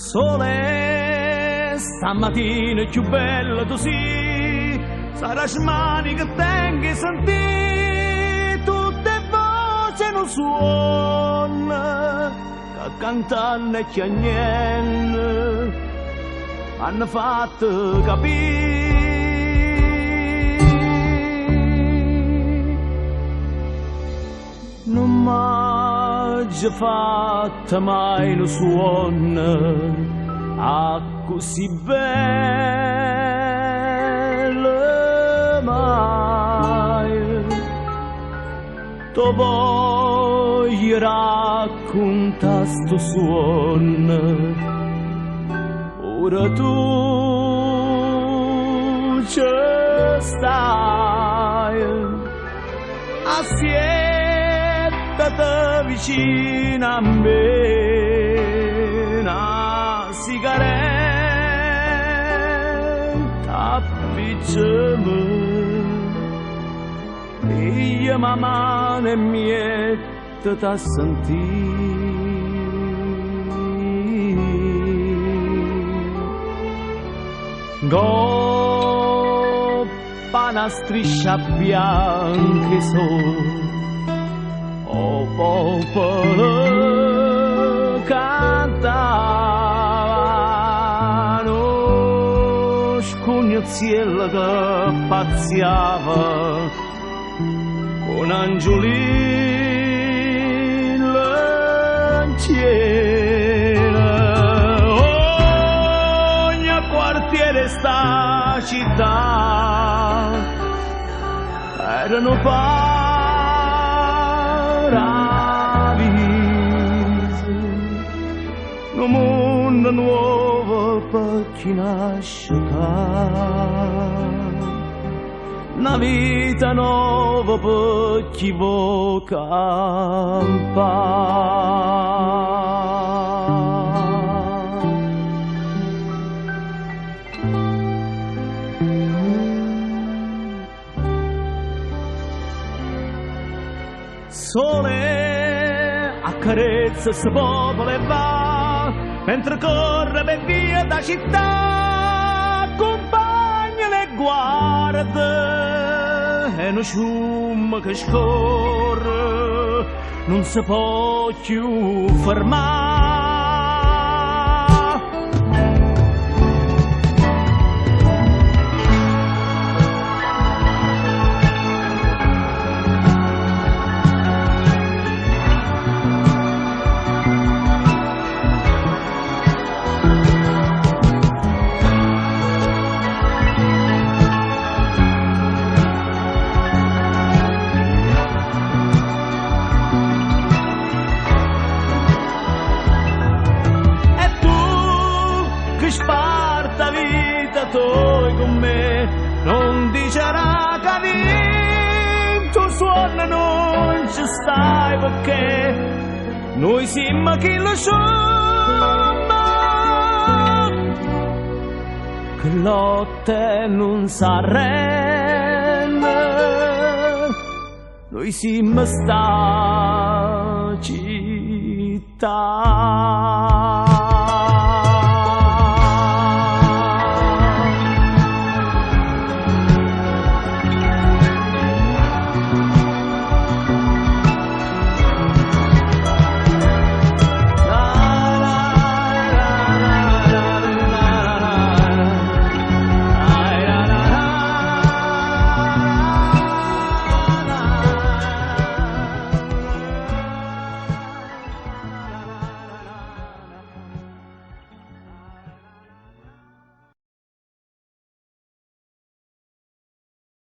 Sole, stammatina cchiù bella tu sì, sarà smania che tengo 'e sentì tutt' 'e voce 'e nu suonno ca cantanno e chiagnenno m'hanno fatto capì. Nun m'aggio fatto mai nu suonno accussì bello mai. T' 'o voglio raccuntà stu suonno, pure tu ce staje. Assiettate vicino a me, na sigaretta appicciame, pigliame 'a mano e miettete a sentì. 'Ncopp' 'a na striscia bianca 'e sole 'o popolo cantava nu scugnizziello che pazziava cu n'angiulillo 'ncielo. Ogne quartiere 'e 'sta città era nu paraviso, nu munno nuovo pe' chi nasce ccà. Na vita nova pe' chi vo' campà. Sole accarezza 'stu popolo e va, mentre corre pe' via da città, accumpagnalo e guarda, è nu sciummo che scorre, nun se po' cchiù fermà. E tu che sparte 'a vita toja cu me, nun dicere ca dint' 'o suonno nun ce stai pecché nuje simmo chillu sciummo che lotta e nun s'arrenne. Nuje simmo 'sta città.